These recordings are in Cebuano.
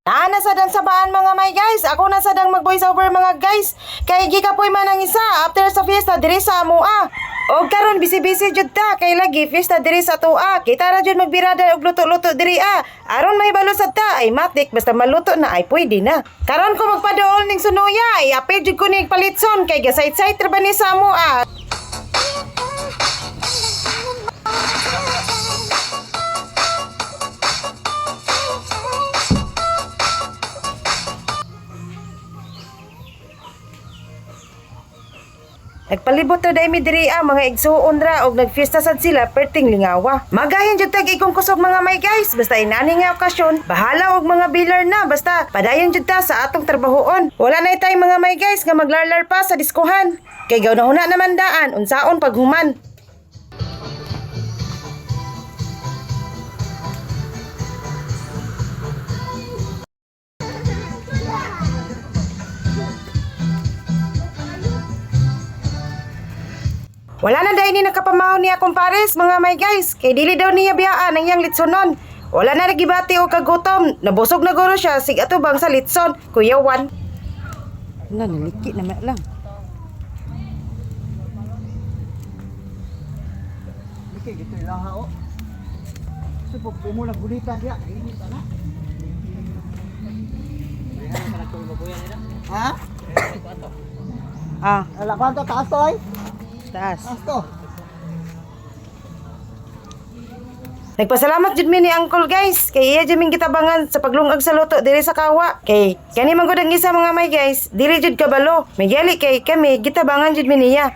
Naa na sad ang sabaan, mga my guys. Ako na sad ang mag voice over, mga guys. Kay gikapoy man ang isa after sa fiesta diri sa amoa. Og karon busy-busy jud ta kay lagi fiesta diri sa atoa. Kita ra jud magbirada og luto-luto diri ah. Aron may balo sad ta ay matik, basta maluto na ay pwede na. Karon ko magpaduol ning sunuya, iapil jud ko ning palitson kay gasayt-sayt ra ba ni sa amoa. Nagpalibot ra dai mi diri ah, mga igsuon ra og nagfiesta sad sila perting lingawa. Magahin jud tag ikong kusog, mga may guys, basta inani nga okasyon, bahala og mga bilar na, basta padayon jud ta sa atong trabahoon. Wala na tay, mga may guys, nga maglarlar pa sa diskuhan. Kay gaw-nahuna naman daan unsaon paghuman. Wala na dahil ni nakapamaw niya akong pares, mga may guys. Kay dili daw niya biyaan ang iyang litsonon. Wala na nagibati o kagutom. Nabusog na guro siya sig atubang sa litson. Kuya Juan. Na, naliki na lang. Liki gito ilaha o. So pag mo lang gulitan diya, init ana. Ha? Ah, Ala kwanto taas to ay? taas. Taas to. Nagpasalamat jud mi ni Uncle, guys. Kay iya jud ming gitabangan sa paglungag sa luto diri sa kawa. Kay kani man gud ang isa, mga may guys, dili jud kabalo. May gali kay kami gitabangan jud mi niya.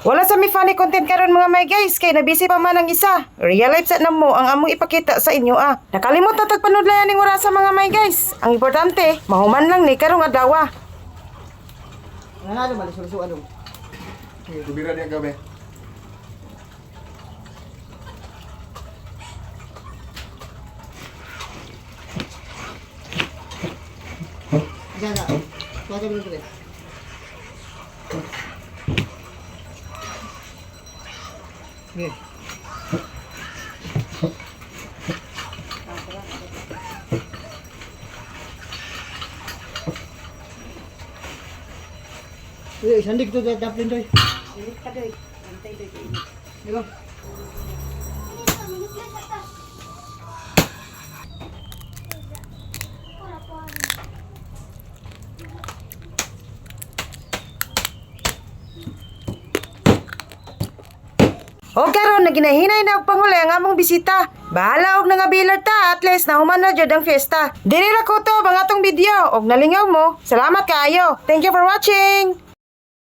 Wala sa mi funny content karon, mga may guys, kay nabisi pa man ang isa. Real life sa namo ang among ipakita sa inyo ah. Nakalimot na tagpanudlayan ning orasa, mga may guys. Ang importante, mahuman lang ni karong adlaw. Wala na bali sulusuan dong. Tubira niya gabi. Diyan na. Tuwa mo dito. Okay. Uy, sandig to daplin doy. Diba? O karon naginahinay na og panguli ang among bisita. Bahala og nangabilar ta, at least nahuman na jud ang fiesta. Diri ra ko to ang atong video og nalingaw mo. Salamat kaayo. Thank you for watching.